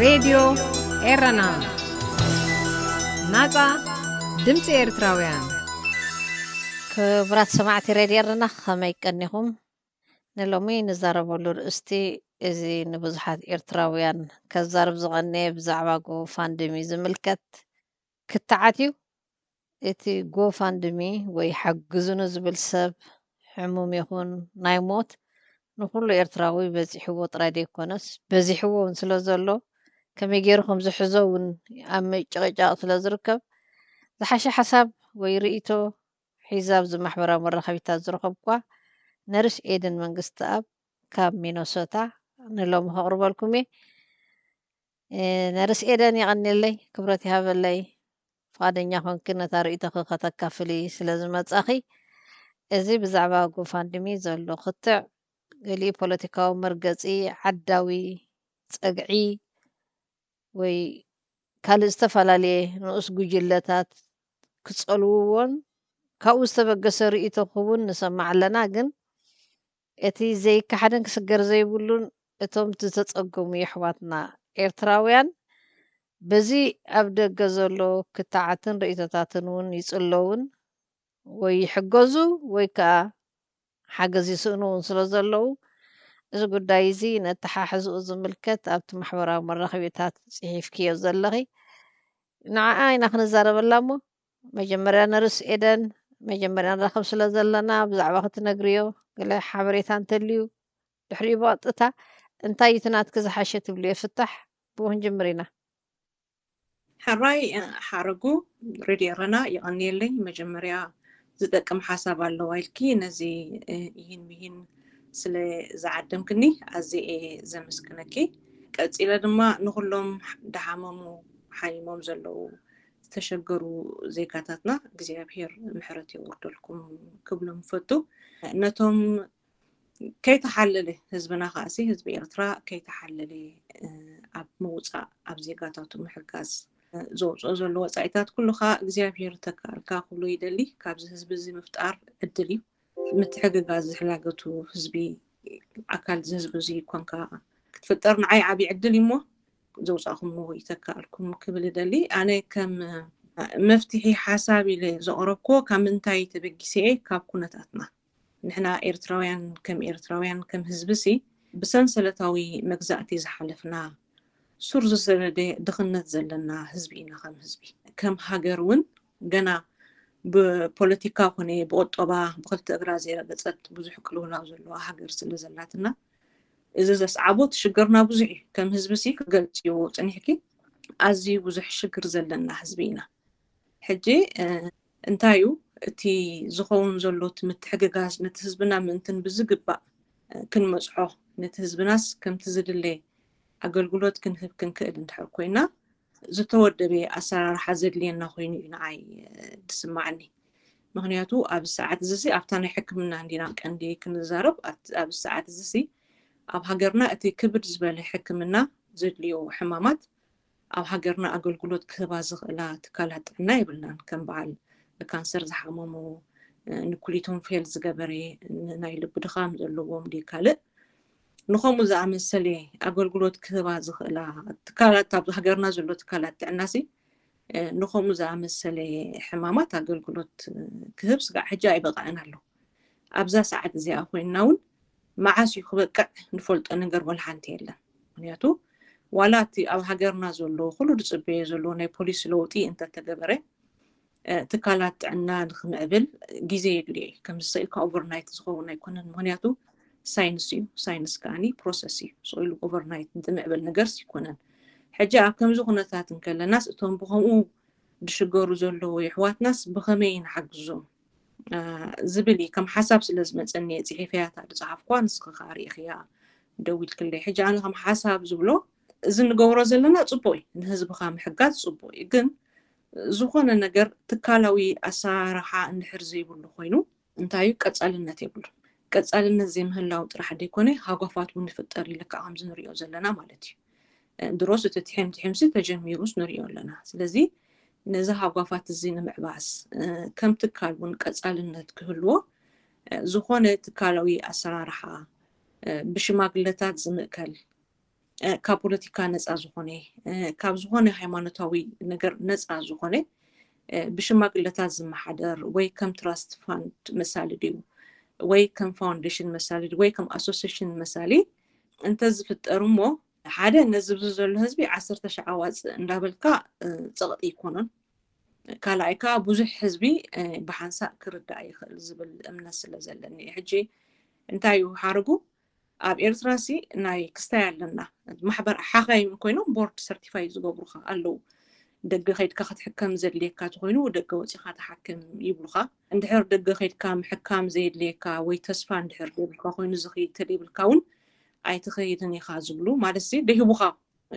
ሬድዮ ኤረና፣ ናጻ ድምጺ ኤርትራውያን። ክቡራት ሰማዕቲ ሬድዮ ኤረና፣ ከመይ ቀኒኹም? ንሎሚ ንዛረበሉ ርእስቲ፣ እዚ ንብዙሓት ኤርትራውያን ከዛርብ ዝቐነየ ብዛዕባ ጎፋንድሚ ዝምልከት ክትዓት እዩ። እቲ ጎፋንድሚ ወይ ሓግዙኒ ዝብል ሰብ፣ ሕሙም ይኹን ናይ ሞት፣ ንኹሉ ኤርትራዊ በጺሕዎ ጥራይ ዘይኮነስ፣ በዚሕዎ እውን ስለ ዘሎ፣ ከመይ ገይሩ ከም ዝሕዞ እውን ኣብ ምጭቕጫቕ ስለ ዝርከብ፣ ዝሓሸ ሓሳብ ወይ ርእይቶ ሒዛ ኣብዚ ማሕበራዊ መራኸቢታት ዝረኸብኳ ነርስ ኤደን መንግስትኣብ ካብ ሚነሶታ ንሎሚ ከቕርበልኩም እየ። እ፣ ነርስ ኤደን፣ የቐንየለይ፣ ክብረት ይሃበለይ፣ ፍቓደኛ ኮንኪ ነታ ርእይቶኺ ከተካፍሊ ስለ ዝመጻኺ። እዚ ብዛዕባ ጎፋንድሚ ዘሎ ክትዕ፣ ገሊኡ ፖለቲካዊ መርገጺ፣ ዓዳዊ ጸግዒ ወይ ካልእ ዝተፈላለየ ንኡስ ጉጅለታት ክጸልውዎን ካብኡ ዝተበገሰ ርእይቶኺ እውን ንሰምዕ ኣለና። ግን እቲ ዘይከሓድን ክስገር ዘይብሉን፣ እቶም ዝተጸገሙ የሕዋትና ኤርትራውያን በዚ ኣብ ደገ ዘሎ ክትዓትን ርእይቶታትን እውን ይጽለውን ወይ ይሕገዙ ወይ ከኣ ሓገዝ ይስእኑ እውን ስለ ዘለዉ፣ እዚ ጉዳይ እዚ ነተሓሕዝኡ ዝምልከት ኣብቲ ማሕበራዊ መራኸቢታት ጽሒፍክዮ ዘለኺ፣ ንዓኣ ኢና ክንዛረበላ እሞ፣ መጀመርያ ነርስ ኤደን፣ መጀመርያ ንራኸብ ስለ ዘለና፣ ብዛዕባ ክትነግርዮ ገለ ሓበሬታ እንተልዩ፣ ድሕሪኡ ብቐጥታ እንታይ እዩ እቲ ናትኪ ዝሓሸ ትብልዮ ፍታሕ፣ ብኡ ክንጅምር ኢና። ሕራይ፣ እ፣ ሓረጉ፣ ሬድዮ ኤረና የቐንየለይ። መጀመርያ ዝጠቅም ሓሳብ ኣለዋ ኢልኪ ነዚ፣ እ፣ ይሂን ምሂን ስለ ዝዓደምክኒ ኣዝየ እየ ዘመስግነኪ። ቀጺለ ድማ ንኹሎም ድሓመሙ፣ ሓሚሞም ዘለዉ ዝተሸገሩ ዜጋታትና እግዚኣብሄር ምሕረት የውርደልኩም ክብሎም እፈቱ። ነቶም ከይተሓለለ ህዝብና ከኣሲ፣ ህዝቢ ኤርትራ ከይተሓለለ፣ እ፣ ኣብ ምውጻእ፣ ኣብ ዜጋታቱ ምሕጋዝ፣ እ፣ ዘውጽኦ ዘሎ ወጻኢታት ኩሉ ከኣ እግዚኣብሄር ተካእልካ ክብሎ ይደሊ። ካብዚ ህዝቢ እዚ ምፍጣር ዕድል እዩ። ምትሕግጋዝ ዝሕላገቱ ህዝቢ፣ ኣካል እዚ ህዝቢ እዚ ኮንካ ክትፍጠር ንዓይ ዓቢ ዕድል እዩ እሞ ዘውጻእኩምዎ ይተካእልኩም ክብል እደሊ። ኣነ ከም መፍትሒ ሓሳብ ኢለ ዘቕረብኩዎ ካብ ምንታይ ተበጊሰ እየ? ካብ ኩነታትና። ንሕና ኤርትራውያን ከም ኤርትራውያን፣ ከም ህዝቢ ሲ ብሰንሰለታዊ መግዛእቲ ዝሓለፍና፣ ሱር ዝሰደደ ድኽነት ዘለና ህዝቢ ኢና። ከም ህዝቢ፣ ከም ሃገር እውን ገና ብፖለቲካ ኮነ ብቁጠባ ብክልተ እግራ ዘይረገጸት ብዙሕ ቅልውላው ዘለዋ ሃገር ስለ ዘላትና፣ እዚ ዘስዓቦ እቲ ሽግርና ብዙሕ እዩ። ከም ህዝቢ ሲ ክገልጽዮ ጽኒሕኪ፣ ኣዝዩ ብዙሕ ሽግር ዘለና ህዝቢ ኢና። ሕጂ፣ እ፣ እንታይ እዩ እቲ ዝኸውን ዘሎ? እቲ ምትሕግጋዝ ነቲ ህዝብና ምእንትን ብዝግባእ፣ እ፣ ክንመጽሖ፣ ነቲ ህዝብናስ ከምቲ ዝድለ ኣገልግሎት ክንህብ ክንክእል እንድሕር ኮይና፣ ዝተወደበ ኣሰራርሓ ዘድልየና ኮይኑ እዩ ንዓይ፣ እ፣ ዝስማዓኒ። ምኽንያቱ ኣብዚ ሰዓት እዚ ሲ ኣብታ ናይ ሕክምና እንዲና ቀንዲ ክንዛረብ። ኣብቲ፣ ኣብዚ ሰዓት እዚ ሲ ኣብ ሃገርና እቲ ክብድ ዝበለ ሕክምና ዘድልዮ ሕማማት ኣብ ሃገርና ኣገልግሎት ክህባ ዝኽእላ ትካላት ጥዕና የብልናን። ከም በዓል ብካንሰር ዝሓመሙ፣ እ፣ ንኩሊቶም ፌል ዝገበረ፣ ን-፣ ናይ ልቢ ድኻም ዘለዎም ድዩ ካልእ ንኸምኡ ዝኣመሰለ ኣገልግሎት ክህባ ዝኽእላ ትካላት፣ ኣብ ሃገርና ዘሎ ትካላት ጥዕናሲ፣ እ፣ ንኸምኡ ዝኣመሰለ ሕማማት ኣገልግሎት፣ እ፣ ክህብ ስጋዕ ሕጂ ኣይበቕዐን ኣሎ። ኣብዛ ሰዓት እዚኣ ኮይንና እውን መዓስ እዩ ክበቅዕ ንፈልጦ ነገር ወላ ሓንቲ የለን። ምኽንያቱ ዋላ እቲ ኣብ ሃገርና ዘሎ ኩሉ ዝጽበዮ ዘሎ ናይ ፖሊሲ ለውጢ እንተተገበረ፣ እ፣ ትካላት ጥዕና ንክምዕብል ግዜ የድልዮ እዩ። ከምዚ ስኢልካ ኦቨርናይት ዝኸውን ኣይኮነን። ምኽንያቱ ሳይንስ እዩ። ሳይንስ ከኣኒ ፕሮሰስ እዩ። ስቕ ኢሉ ኦቨርናይት ዝምዕብል ነገርስ ኣይኮነን። ሕጂ ኣብ ከምዚ ኩነታት እንከለናስ እቶም ብኸምኡ ዝሽገሩ ዘለዉ የሕዋትናስ ብኸመይ ንሓግዞም? እ፣ ዝብል እዩ። ከም ሓሳብ ስለ ዝመጸኒ እየ ጽሒፈያ እታ ዝጸሓፍኳ፣ ንስኺ ከኣ ርኢኽያ ደዊልክለይ። ሕጂ ኣነ ከም ሓሳብ ዝብሎ፣ እዚ ንገብሮ ዘለና ጽቡቕ እዩ። ንህዝብኻ ምሕጋዝ ጽቡቕ እዩ። ግን ዝኾነ ነገር ትካላዊ ኣሰራርሓ እንድሕር ዘይብሉ ኮይኑ፣ እንታይ እዩ? ቀጻልነት የብሉን። ቀጻልነት ዘይምህላው ጥራሕ ደይኮነ፣ ሃጓፋት እውን ይፍጠር እዩ፣ ልክዕ ከምዚ ንሪኦ ዘለና ማለት እዩ። እ፣ ድሮስ እቲ ትሒም ትሒምሲ ተጀሚሩስ ንሪኦ ኣለና። ስለዚ ነዚ ሃጓፋት እዚ ንምዕባስ፣ እ፣ ከም ትካል እውን ቀጻልነት ክህልዎ፣ እ፣ ዝኾነ ትካላዊ ኣሰራርሓ፣ እ፣ ብሽማግለታት ዝምእከል፣ ካብ ፖለቲካ ነፃ ዝኾነ፣ ካብ ዝኾነ ሃይማኖታዊ ነገር ነፃ ዝኾነ፣ ብሽማግለታት ዝመሓደር ወይ ከም ትራስት ፋንድ መሳሊ ድዩ ወይ ከም ፋውንዴሽን መሳሊ ወይ ከም ኣሶሴሽን መሳሊ እንተዝፍጠር እሞ፣ ሓደ ነዚ ኣብዚ ዘሎ ህዝቢ ዓሰርተ ሻዕ ኣዋፅእ እንዳበልካ ፀቕጢ ኣይኮነን። ካልኣይ ከዓ ብዙሕ ህዝቢ ብሓንሳእ ክርዳእ ይኽእል ዝብል እምነት ስለ ዘለኒ። ሕጂ እንታይ እዩ ሓረጉ? ኣብ ኤርትራ ሲ ናይ ክስታይ ኣለና። ማሕበር ሓኻይም ኮይኖም ቦርድ ሰርቲፋይ ዝገብሩኻ ኣለዉ። ደገ ከይድካ ክትሕከም ዘድልየካ ተኮይኑ ደገ ወፂኻ ተሓክም ይብሉኻ። እንድሕር ደገ ከይድካ ምሕካም ዘየድልየካ ወይ ተስፋ እንድሕር ደብልካ ኮይኑ ዝኽይድ ተደይብልካ እውን ኣይትኸይድን ኢኻ ዝብሉ ማለት ሲ ደሂቡኻ።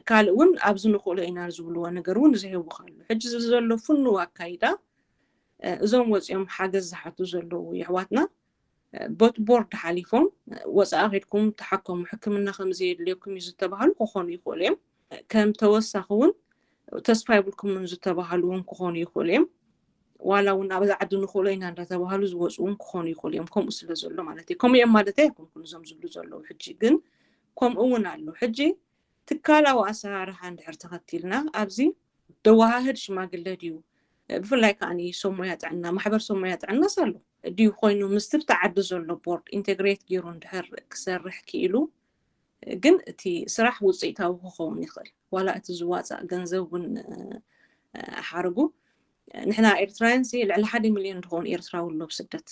ካልእ እውን ኣብዚ ንኽእሎ ኢና ዝብልዎ ነገር እውን ዝህቡኻ ኣሎ። ሕጂ ዘሎ ፍኑው ኣካይዳ እዞም ወፂኦም ሓገዝ ዝሓቱ ዘለዉ የሕዋትና ቦት ቦርድ ሓሊፎም ወፃኢ ከድኩም ተሓከሙ ሕክምና ከም ዘየድልየኩም እዩ ዝተባሃሉ ክኾኑ ይኽእሉ እዮም። ከም ተወሳኺ እውን ተስፋ የብልኩምን ዝተባሃሉ እውን ክኾኑ ይኽእሉ እዮም። ዋላ እውን ኣብዚ ዓዲ ንኽእሎ ኢና እንዳተባሃሉ ዝወፁ እውን ክኾኑ ይኽእሉ እዮም። ከምኡ ስለ ዘሎ ማለት እዩ። ከምኡ እዮም ማለት ኣይኮንኩን እዞም ዝብሉ ዘለዉ። ሕጂ ግን ከምኡ እውን ኣሎ። ሕጂ ትካላዊ ኣሰራርሓ እንድሕር ተኸቲልና ኣብዚ ደወሃህድ ሽማግለ ድዩ? ብፍላይ ከዓ ሰሞያ ጥዕና፣ ማሕበር ሰሞያ ጥዕናስ ኣሎ ድዩ ኮይኑ ምስቲ ብቲ ዓዲ ዘሎ ቦርድ ኢንቴግሬት ገይሩ እንድሕር ክሰርሕ ክኢሉ ግን እቲ ስራሕ ውፅኢታዊ ክኸውን ይኽእል። ዋላ እቲ ዝዋፃእ ገንዘብ እውን ሓርጉ ንሕና ኤርትራውያን ልዕሊ ሓደ ሚልዮን ዝኸውን ኤርትራዊ ኣሎ ብስደት።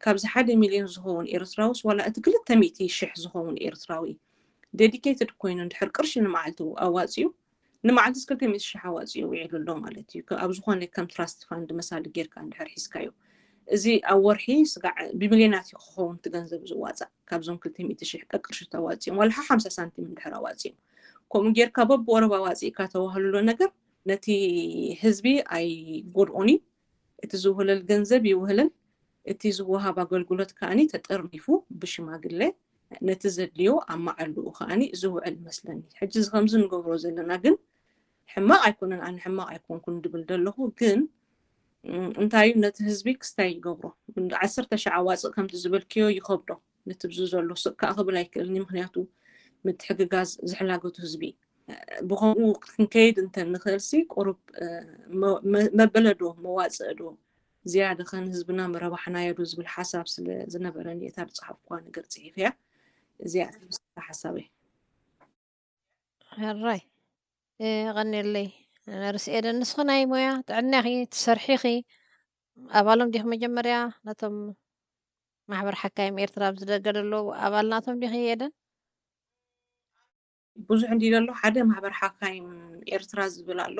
ካብዚ ሓደ ሚልዮን ዝኸውን ኤርትራውስ ዋላ እቲ ክልተ ሚእቲ ሽሕ ዝኸውን ኤርትራዊ ዴዲኬትድ ኮይኑ እንድሕር ቅርሺ ንመዓልቲ ኣዋፅኡ ንመዓልትስ ክልተ ሚእቲ ሽሕ ኣዋፅኡ ውዒሉ ኣሎ ማለት እዩ። ኣብ ዝኾነ ከም ትራስት ፋንድ መሳሊ ጌርካ እንድሕር ሒዝካዮ እዚ ኣብ ወርሒ ስጋዕ ብሚልዮናት እዩ ክኸውን እቲ ገንዘብ ዝዋፃእ። ካብዞም ክልተ ሚእቲ ሽሕ ቀቅርሺ ተዋፂኦም ዋላ ሓምሳ ሳንቲም እንድሕር ኣዋፂኦም ከምኡ ጌርካ በብወረብ ኣዋፂእካ ተዋህልሎ ነገር ነቲ ህዝቢ ኣይጎድኦን እዩ። እቲ ዝውህለል ገንዘብ ይውህለል፣ እቲ ዝወሃብ ኣገልግሎት ከዓኒ ተጠርኒፉ ብሽማግለ ነቲ ዘድልዮ ኣብ መዓልኡ ከዓኒ ዝውዕል መስለኒ። ሕጂ እዚ ከምዚ ንገብሮ ዘለና ግን ሕማቕ ኣይኮነን፣ ኣነ ሕማቕ ኣይኮንኩን ድብል ዘለኹ ግን እንታይ እዩ ነቲ ህዝቢ ክስታይ ይገብሮ። ዓሰርተ ሻዕ ኣዋፅእ ከምቲ ዝበልክዮ ይኸብዶ። ነቲ ብዚ ዘሎ ስቕ ከዓ ክብል ኣይክእልኒ ምክንያቱ ምትሕግጋዝ ዝሕላገቱ ህዝቢ ብኸምኡ ክንከይድ እንተ ንኽእል ሲ ቁሩብ መበለዶ መዋፅእዶ ዝያደ ከን ህዝብና ምረባሕናዮ ዶ ዝብል ሓሳብ ስለ ዝነበረኒ እታ ዝፅሓፍኩዋ ነገር ፅሒፈያ። እዚኣ ሓሳበይ። ሕራይ ቀኒለይ። ነርስ ኤደን ንስኺ ናይ ሞያ ጥዕና ኢኺ ትሰርሒ ኢኺ። ኣባሎም ዲኺ መጀመርያ ነቶም ማሕበር ሓካይም ኤርትራ ኣብዚ ደገ ዘለዉ ኣባል ናቶም ዲኺ ኤደን? ብዙሕ እንዲ ዘሎ ሓደ ማሕበር ሓካይም ኤርትራ ዝብል ኣሎ።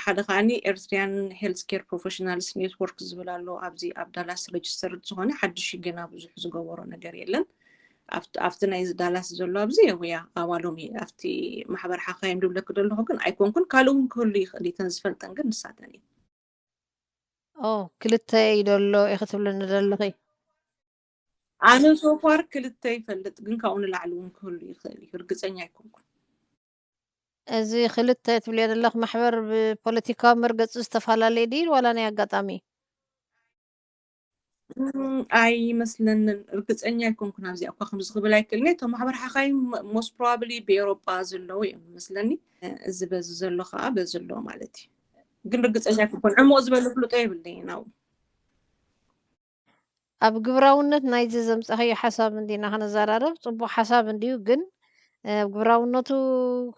ሓደ ከዓኒ ኤርትሪያን ሄልስ ኬር ፕሮፌሽናልስ ኔትወርክ ዝብል ኣሎ። ኣብዚ ኣብ ዳላስ ሬጅስተርድ ዝኾነ ሓድሽ እዩ፣ ገና ብዙሕ ዝገበሮ ነገር የለን። ኣብቲ ናይዚ ዳላስ ዘሎ ኣብዚ የውያ ኣባሎም እየ። ኣብቲ ማሕበር ሓካይም ድብለክ ዘለኹ ግን ኣይኮንኩን፣ ካልእ እውን ክህሉ ይኽእል እዩ። እተን ዝፈልጠን ግን ንሳተን እየን። ኦ ክልተ እዩ ደሎ ኢኺ ትብልኒ ዘለኺ? ኣነ ሶፋር ክልተ ይፈልጥ፣ ግን ካብኡ ንላዕሊ እውን ክህሉ ይኽእል እዩ። ርግፀኛ ኣይኮንኩን። እዚ ክልተ ትብልዮ ዘለኽ ማሕበር ብፖለቲካዊ መርገፂ ዝተፈላለየ ድዩ ዋላ ናይ ኣጋጣሚ? ኣይመስለንን፣ ርግፀኛ ኣይኮንኩን። ኣብዚኣ እኳ ከምዚ ክብል ኣይክእልን እየ። እቶም ማሕበር ሓኻይም ሞስት ፕሮባብሊ ብኤውሮጳ ዘለዉ እዮም መስለኒ። እዚ በዚ ዘሎ ከዓ በዚ ኣሎ ማለት እዩ፣ ግን ርግፀኛ ኣይኮንኩን። ዕሙቕ ዝበለ ፍልጦ የብለይን ኣብኡ። ኣብ ግብራውነት ናይዚ ዘምጻኽዮ ሓሳብ እንዲና ክንዘራረብ ጽቡቕ ሓሳብ እንድዩ፣ ግን ኣብ ግብራውነቱ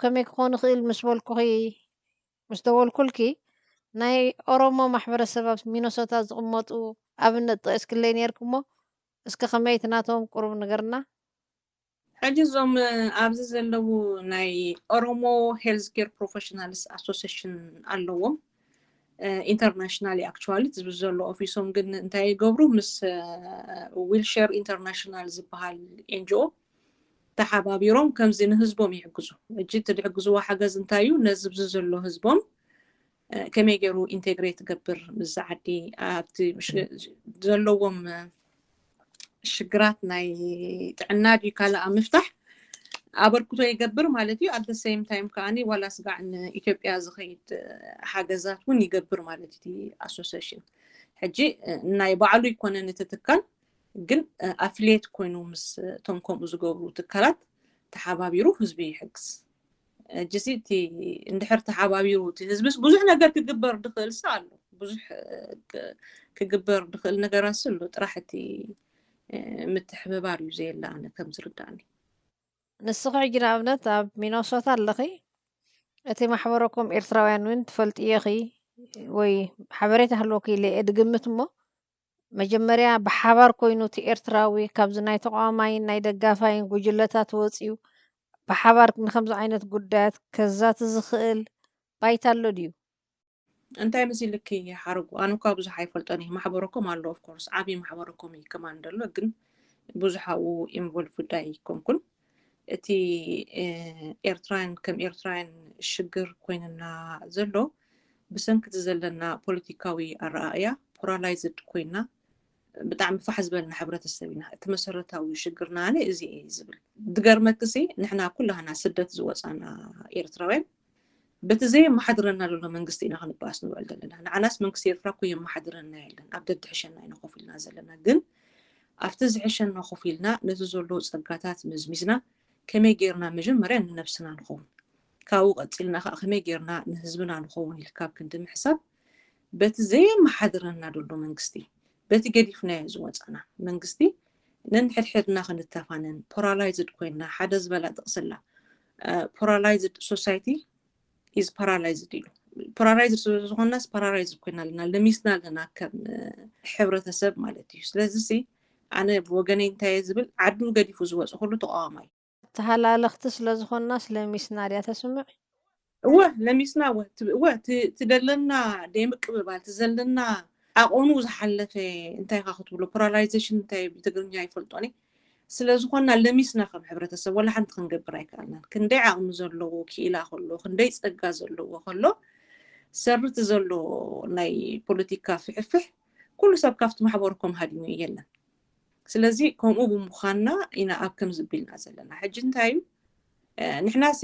ከመይ ክኾን ይኽእል ምስ በልኩኺ ምስ ደወልኩልኪ ናይ ኦሮሞ ማሕበረሰብ ኣብ ሚነሶታ ዝቕመጡ ኣብነት ጠቂስክለይ ነይርኪ እሞ እስኪ ከመይ እቲ ናቶም ቁሩብ ንገርና። ሕጂ እዞም ኣብዚ ዘለዉ ናይ ኦሮሞ ሄልዝ ኬር ፕሮፌሽናልስ ኣሶሴሽን ኣለዎም። ኢንተርናሽናል ኣክቹዋሊ እቲ ዘሎ ኦፊሶም ግን እንታይ ይገብሩ ምስ ዊልሸር ኢንተርናሽናል ዝበሃል ኤንጂኦ ተሓባቢሮም ከምዚ ንህዝቦም ይሕግዙ። እጂ እቲ ዝሕግዝዎ ሓገዝ እንታይ እዩ? ነዚ ብዚ ዘሎ ህዝቦም ከመይ ገይሩ ኢንቴግሬት ገብር ምስዚ ዓዲ ኣብቲ ዘለዎም ሽግራት ናይ ጥዕና ድዩ ካልእ ኣብ ምፍታሕ ኣበርክቶ ይገብር ማለት እዩ። ኣት ሴም ታይም ከዓኒ ዋላ ስጋዕ ንኢትዮጵያ ዝኸይድ ሓገዛት እውን ይገብር ማለት እቲ ኣሶሴሽን። ሕጂ ናይ ባዕሉ ይኮነን እቲ ትካል ግን ኣፍሌት ኮይኑ ምስ እቶም ከምኡ ዝገብሩ ትካላት ተሓባቢሩ ህዝቢ ይሕግዝ። ሕጂ እቲ እንድሕር ተሓባቢሩ እቲ ህዝብስ ብዙሕ ነገር ክግበር ድኽእል ሳ ኣሎ። ብዙሕ ክግበር ድኽእል ነገራት ኣሎ። ጥራሕ እቲ ምትሕብባር እዩ ዘየለ ኣነ ከም ዝርዳእኒ። ንስኺ ሕጂ ንኣብነት ኣብ ሚኖሶታ ኣለኺ፣ እቲ ማሕበረኮም ኤርትራውያን እውን ትፈልጥዮ ኢኺ ወይ ሓበሬታ ህልወኪ ኢለ እየ ድግምት እሞ፣ መጀመርያ ብሓባር ኮይኑ እቲ ኤርትራዊ ካብዚ ናይ ተቃዋማይን ናይ ደጋፋይን ጉጅለታት ወፂኡ ብሓባር ንከምዚ ዓይነት ጉዳያት ከዛቲ ዝኽእል ባይታ ኣሎ ድዩ? እንታይ መሲልኪ ሓረጉ? ኣነ እኳ ብዙሕ ኣይፈልጦን እየ። ማሕበረኮም ኣሎ፣ of course ዓብዪ ማሕበረኮም እዩ ከማን ዘሎ፣ ግን ብዙሕ ኣብኡ involved ኣይኮንኩን። እቲ ኤርትራውያን ከም ኤርትራውያን ሽግር ኮይንና ዘሎ ብሰንክቲ ዘለና ፖለቲካዊ ኣረኣእያ ፖራላይዝድ ኮይና ብጣዕሚ ፋሕ ዝበልና ሕብረተሰብ ኢና። እቲ መሰረታዊ ሽግርና ኣነ እዚ እየ ዝብል። ድገርመክሲ ንሕና ኩላህና ስደት ዝወፃና ኤርትራውያን በቲ ዘየመሓድረና ዘሎ መንግስቲ ኢና ክንበኣስ ንውዕል ዘለና። ንዓናስ መንግስቲ ኤርትራ እኮ የመሓድረና የለን። ኣብ ደድሕሸና ኢና ኮፍ ኢልና ዘለና። ግን ኣብቲ ዝሕሸና ኮፍ ኢልና ነቲ ዘሎ ፀጋታት መዝሚዝና ከመይ ጌርና መጀመርያ ንነብስና ንኸውን፣ ካብኡ ቀፂልና ከዓ ከመይ ጌርና ንህዝብና ንኸውን ኢልካ ኣብ ክንዲ ምሕሳብ በቲ ዘየመሓድረና ዘሎ መንግስቲ በቲ ገዲፍናዮ ዝወፃና መንግስቲ ነንሕድሕድና ክንተፋነን ፖራላይዝድ ኮይና ሓደ ዝበላ ጥቕስላ ፖራላይዝድ ሶሳይቲ ኢዝ ፓራላይዝድ ኢሉ። ፓራላይዝድ ስለዝኾንናስ ፓራላይዝድ ኮይና ኣለና፣ ለሚስና ኣለና ከም ሕብረተሰብ ማለት እዩ። ስለዚ ሲ ኣነ ብወገነይ እንታይ እየ ዝብል፣ ዓዱ ገዲፉ ዝወፀ ኩሉ ተቃዋማይ ተሃላለኽቲ ስለዝኾንናስ ለሚስና ድያ ተስምዕ? እወ ለሚስና እወ ት- እወ ት- ትደለና ደይ ምቅብባል ትዘለና ዓቐኑ ዝሓለፈ እንታይ ኢኻ ክትብሎ ፖራላይዜሽን እንታይ ብትግርኛ ይፈልጦኒ ስለዝኾንና ለሚስና ከም ሕብረተሰብ ወላ ሓንቲ ክንገብር ኣይከኣልናን። ክንደይ ዓቕሚ ዘለዎ ክኢላ ከሎ ክንደይ ፀጋ ዘለዎ ከሎ ሰርት ዘሎ ናይ ፖለቲካ ፍሕፍሕ ኩሉ ሰብ ካብቲ ማሕበርኮም ሃዲሙ የለን። ስለዚ ከምኡ ብምዃንና ኢና ኣብ ከም ዝቢልና ዘለና። ሕጂ እንታይ እዩ ንሕና ሲ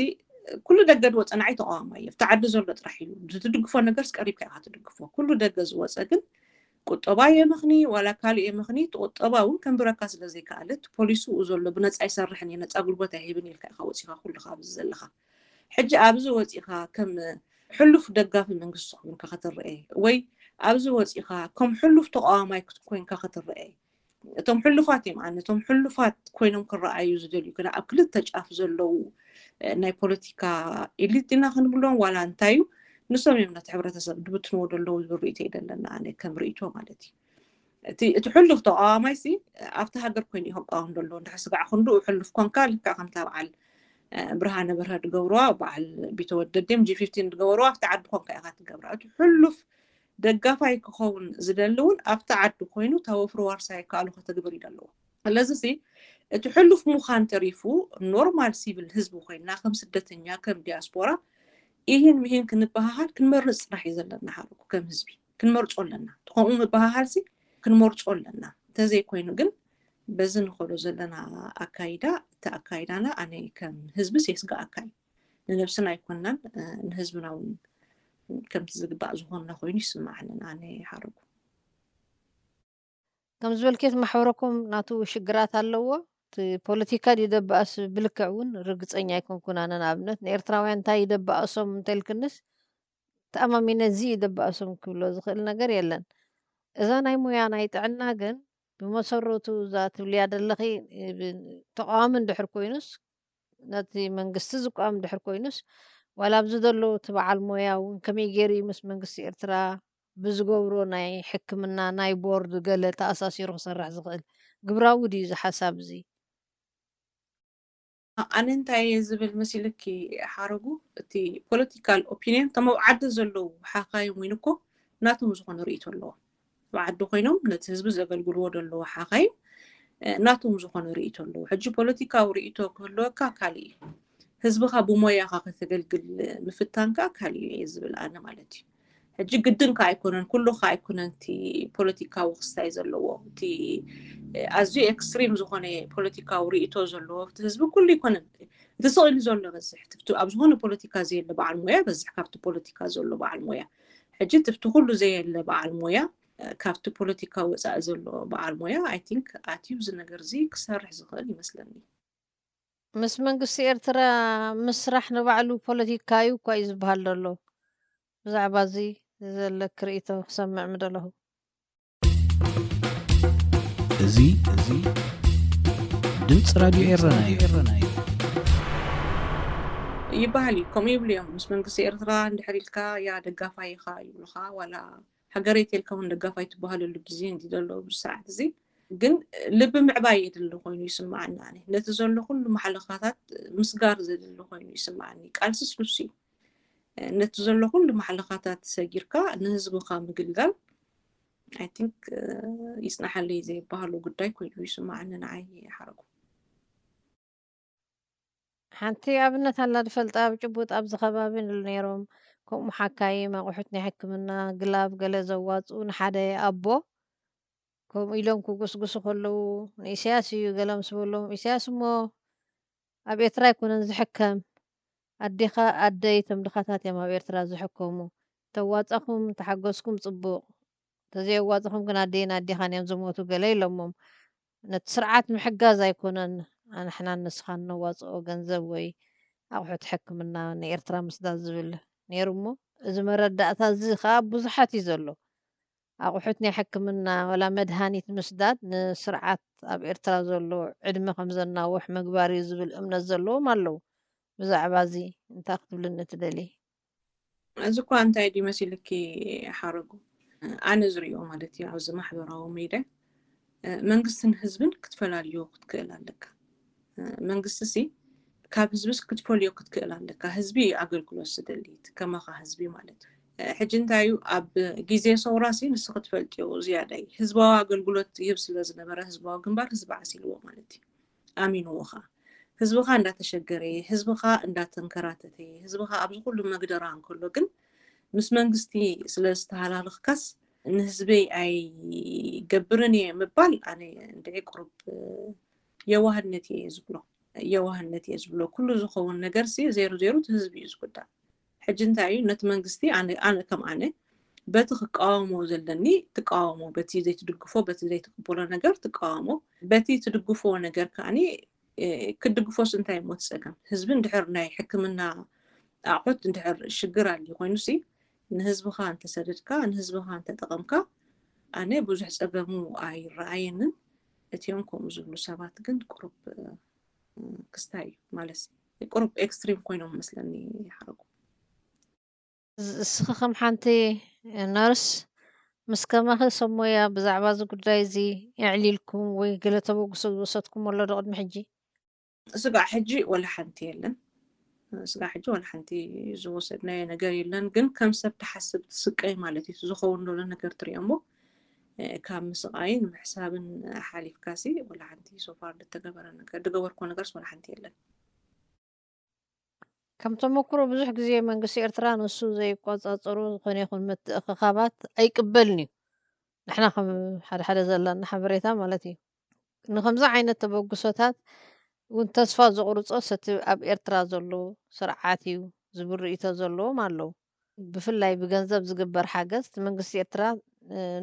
ኩሉ ደገ ዝወፀና ኣይ ተቃዋማይ እዩ። ኣብቲ ዓዲ ዘሎ ጥራሕ እዩ ትድግፎ ነገርስ ቀሪብካ ኢካ ትድግፎ። ኩሉ ደገ ዝወፀ ግን ቁጠባ የመኽኒ ዋላ ካልእ የመኽኒ እቲ ቁጠባ እውን ከንብረካ ስለ ዘይከኣለ እቲ ፖሊስኡ ዘሎ ብነፃ ይሰርሕን እየ ነፃ ጉልበት ኣይህብን ኢልካ ኢካ ወፂኻ ኩልካ ኣብዚ ዘለካ። ሕጂ ኣብዚ ወፂኻ ከም ሕሉፍ ደጋፊ መንግስቲ ኮይንካ ክትረአ ወይ ኣብዚ ወፂኻ ከም ሕሉፍ ተቃዋማይ ኮይንካ ክትረአ እቶም ሕሉፋት እዮም ኣነ እቶም ሕሉፋት ኮይኖም ክረኣዩ ዝደልዩ ግና ኣብ ክልተ ጫፍ ዘለዉ ናይ ፖለቲካ ኢሊት ዲና ክንብሎም ዋላ እንታይ እዩ ንሶም እዮም ነቲ ሕብረተሰብ ድብትንዎ ደለዉ ዝብል ርእቶ እዩ ዘለና ኣነ ከም ርእቶ ማለት እዩ። እቲ እቲ ሕሉፍ ተቃዋማይ ሲ ኣብቲ ሃገር ኮይኑ እዩ ከቃወም ደለዎ እንድሕር ስጋዕ ክንድኡ ሕሉፍ ኮንካ ልክዕ ከምታ በዓል ብርሃነ በርሀ ድገብርዋ በዓል ቢተወደድ ድዮም ጂ ፊፍቲን ድገበርዋ ኣብቲ ዓዲ ኮንካ ኢካ ትገብራ እቲ ሕሉፍ ደጋፋይ ክኸውን ዝደሊ እውን ኣብቲ ዓዲ ኮይኑ እታ ወፍሪ ዋርሳይ ይከኣሎ ከተግብር እዩ ደለዎ። ስለዚ ሲ እቲ ሕሉፍ ምዃን ተሪፉ ኖርማል ሲቪል ህዝቢ ኮይንና ከም ስደተኛ ከም ዲያስፖራ ኢሂን ምሂን ክንበሃሃል ክንመርፅ ጥራሕ እዩ ዘለና ሓረጉ ከም ህዝቢ ክንመርፆ ኣለና። እቲ ከምኡ ምበሃሃል ሲ ክንመርፆ ኣለና። እንተዘይኮይኑ ግን በዚ ንኸዶ ዘለና ኣካይዳ እቲ ኣካይዳና ኣነ ከም ህዝቢ ሴስጋ ኣካይ ንነብስና ኣይኮንናን ንህዝብና እውን ከምቲ ዝግባእ ዝኾንና ኮይኑ ይስማዓንን ኣነ ሓረጉ። ከም ዝበልክት ማሕበረኮም ናቱ ሽግራት ኣለዎ። እቲ ፖለቲካ ድዩ ደበኣስ ብልክዕ እውን ርግፀኛ ኣይኮንኩን ኣነ። ንኣብነት ንኤርትራውያን እንታይ ይደበኣሶም እንተልክንስ ተኣማሚነ እዚ ይደበኣሶም ክብሎ ዝኽእል ነገር የለን። እዛ ናይ ሙያ ናይ ጥዕና ግን ብመሰረቱ እዛ ትብልያ ደለኺ ተቃዋሚ እንድሕር ኮይኑስ ነቲ መንግስቲ ዝቋም ድሕር ኮይኑስ ዋላ ኣብዚ ዘሎ እቲ በዓል ሞያ እውን ከመይ ገይሩ እዩ ምስ መንግስቲ ኤርትራ ብዝገብሮ ናይ ሕክምና ናይ ቦርድ ገለ ተኣሳሲሩ ክሰርሕ ዝኽእል ግብራዊ ድዩ እዚ ሓሳብ እዚ? ኣነ እንታይ እየ ዝብል መሲልኪ ሓረጉ እቲ ፖለቲካል ኦፒኒየን እቶም ኣብ ዓዲ ዘለዉ ሓኻዮም እውን እኮ ናቶም ዝኾነ ርእይቶ ኣለዎም። ኣብ ዓዲ ኮይኖም ነቲ ህዝቢ ዘገልግልዎ ዘለዉ ሓኻይም ናቶም ዝኾነ ርእይቶ ኣለዉ። ሕጂ ፖለቲካዊ ርእይቶ ክህልወካ ካልእ እዩ። ህዝብኻ ብሞያኻ ከተገልግል ምፍታን ከዓ ካልእ እዩ እየ ዝብል ኣነ ማለት እዩ። ሕጂ ግድን ከዓ ኣይኮነን ኩሉ ከዓ ኣይኮነን እቲ ፖለቲካዊ ክስታይ ዘለዎ እቲ ኣዝዩ ኤክስትሪም ዝኾነ ፖለቲካዊ ርእይቶ ዘለዎ እቲ ህዝቢ ኩሉ ኣይኮነን እቲ ስቕ ኢሉ ዘሎ በዝሕ ኣብ ዝኾነ ፖለቲካ ዘየለ በዓል ሞያ በዝሕ ካብቲ ፖለቲካ ዘሎ በዓል ሞያ ሕጂ ትብቲ ኩሉ ዘየለ በዓል ሞያ ካብቲ ፖለቲካ ወፃኢ ዘሎ በዓል ሞያ ኣይ ቲንክ ኣትዩ እዚ ነገር እዚ ክሰርሕ ዝኽእል ይመስለኒ። ምስ መንግስቲ ኤርትራ ምስራሕ ንባዕሉ ፖለቲካ እዩ እኳ እዩ ዝበሃል ዘሎ። ብዛዕባ እዚ ዘለክ ርእይቶ ክሰምዕ ምደለኹ። እዚ እዚ ድምፂ ራድዮ ኤረና እዩ። ይበሃል እዩ። ከምኡ ይብሉ እዮም። ምስ መንግስቲ ኤርትራ እንድሕር ኢልካ ያ ደጋፋይ ኢኻ ይብሉኻ። ዋላ ሃገረይ ተልካ እውን ደጋፋይ ትበሃለሉ ግዜ እንዲ ዘሎ ኣብዚ ሰዓት እዚ ግን ልቢ ምዕባይ የድሊ ኮይኑ ይስማዓኒ። ኣነ ነቲ ዘሎ ኩሉ ማሕለኻታት ምስጋር ዘድሊ ኮይኑ ይስማዓኒ። ቃልስስ ንሱ እዩ። ነቲ ዘሎ ኩሉ ማሕለኻታት ሰጊርካ ንህዝብኻ ምግልጋል I think ይጽናሓለይ ዘይበሃሎ ጉዳይ ኮይኑ ይስማዓኒ ንዓይ ሓረጉ። ሓንቲ ኣብነት ኣላ ድፈልጣ ኣብ ጭቡጥ ኣብዚ ከባቢ ንሉ ነይሮም ከምኡ ሓካይም ኣቑሑት ናይ ሕክምና ግላብ ገለ ዘዋፅኡ ንሓደ ኣቦ ከምኡ ኢሎም ክጉስጉሱ ከለዉ ንኢሳያስ እዩ ገለ ምስ በሎም ኢሳያስ እሞ ኣብ ኤርትራ ኣይኮነን ዝሕከም ኣዴኻ ኣደይ እቶም ድኻታት እዮም ኣብ ኤርትራ ዝሕከሙ ተዋፃኹም ተሓገዝኩም ፅቡቕ ተዘየዋፅኹም ግን ኣደይን ኣዴኻን እዮም ዝሞቱ ገለ ኢሎሞም ነቲ ስርዓት ምሕጋዝ ኣይኮነን ኣንሕናን ንስኻን ነዋፅኦ ገንዘብ ወይ ኣቑሑት ሕክምና ንኤርትራ ምስዳድ ዝብል ነይሩ እሞ እዚ መረዳእታ እዚ ከዓ ብዙሓት እዩ ዘሎ ኣቑሑት ናይ ሕክምና ወላ መድሃኒት ምስዳድ ንስርዓት ኣብ ኤርትራ ዘሎ ዕድመ ከም ዘናውሕ ምግባር እዩ ዝብል እምነት ዘለዎም ኣለዉ ብዛዕባ እዚ እንታይ ክትብልኒ ትደሊ እዚ እኳ እንታይ ድዩ መሲልኪ ሓረጉ ኣነ ዝሪኦ ማለት እዩ ኣብዚ ማሕበራዊ ሚድያ መንግስትን ህዝብን ክትፈላልዮ ክትክእል ኣለካ መንግስቲ ሲ ካብ ህዝብስ ክትፈልዮ ክትክእል ኣለካ ህዝቢ ኣገልግሎት ዝደሊ ከማኻ ህዝቢ ማለት እዩ ሕጂ እንታይ እዩ ኣብ ግዜ ሰውራ ሲ ንስ ክትፈልጥዮ ዝያዳይ ህዝባዊ ኣገልግሎት ይህብ ስለ ዝነበረ ህዝባዊ ግንባር ህዝቢ ዓሲልዎ ማለት እዩ ኣሚንዎ ኸዓ ህዝብኻ እንዳተሸገረ ህዝብኻ እንዳተንከራተተ ህዝብኻ ኣብዚ ኩሉ መግደራ እንከሎ ግን ምስ መንግስቲ ስለ ዝተሃላለኽካስ ንህዝበይ ኣይገብርን እየ ምባል ኣነ እንድዒ ቁሩብ የዋህነት እየ ዝብሎ የዋህነት እየ ዝብሎ ኩሉ ዝኸውን ነገር ሲ ዜሩ ዜሩ እቲ ህዝቢ እዩ ዝጉዳእ ሕጂ እንታይ እዩ ነቲ መንግስቲ ኣነ ከም ኣነ በቲ ክቃወሞ ዘለኒ ትቃወሞ በቲ ዘይትድግፎ በቲ ዘይትቅበሎ ነገር ትቃወሞ በቲ ትድግፎ ነገር ከዓኒ ክትድግፎስ እንታይ እሞ ትፀገም ህዝቢ እንድሕር ናይ ሕክምና ኣቑሑት እንድሕር ሽግር ኣልዩ ኮይኑ ሲ ንህዝብኻ እንተሰደድካ ንህዝብኻ እንተጠቐምካ ኣነ ብዙሕ ፀገሙ ኣይረኣየንን እቲኦም ከምኡ ዝብሉ ሰባት ግን ቁሩብ ክስታይ እዩ ማለት ቁሩብ ኤክስትሪም ኮይኖም መስለኒ ሓረጉ እስኺ ከም ሓንቲ ነርስ ምስ ከማኺ ሰብ ሞያ ብዛዕባ እዚ ጉዳይ እዚ የዕሊልኩም ወይ ገለ ተበግሶ ዝወሰድኩም ኣሎ ዶ ቅድሚ ሕጂ? ስጋዕ ሕጂ ወላ ሓንቲ የለን። ስጋዕ ሕጂ ወላ ሓንቲ ዝወሰድናዮ ነገር የለን። ግን ከም ሰብ ትሓስብ ትስቀይ ማለት እዩ። ዝኸውን ዘሎ ነገር ትሪኦ እሞ ካብ ምስቓይን ምሕሳብን ሓሊፍካሲ ወላ ሓንቲ ሶፋር ዝተገበረ ነገር ዝገበርኮ ነገርስ ወላ ሓንቲ የለን። ከም ተመክሮ ብዙሕ ግዜ መንግስቲ ኤርትራ ንሱ ዘይቆጻጸሮ ዝኾነ ይኹን ምትእኽኻባት ኣይቅበልን እዩ። ንሕና ከም ሓደ ሓደ ዘለና ሓበሬታ ማለት እዩ። ንከምዚ ዓይነት ተበግሶታት እውን ተስፋ ዘቑርጾ ሰቲ ኣብ ኤርትራ ዘሎ ስርዓት እዩ ዝብል ርእይቶ ዘለዎም ኣለዉ። ብፍላይ ብገንዘብ ዝግበር ሓገዝ እቲ መንግስቲ ኤርትራ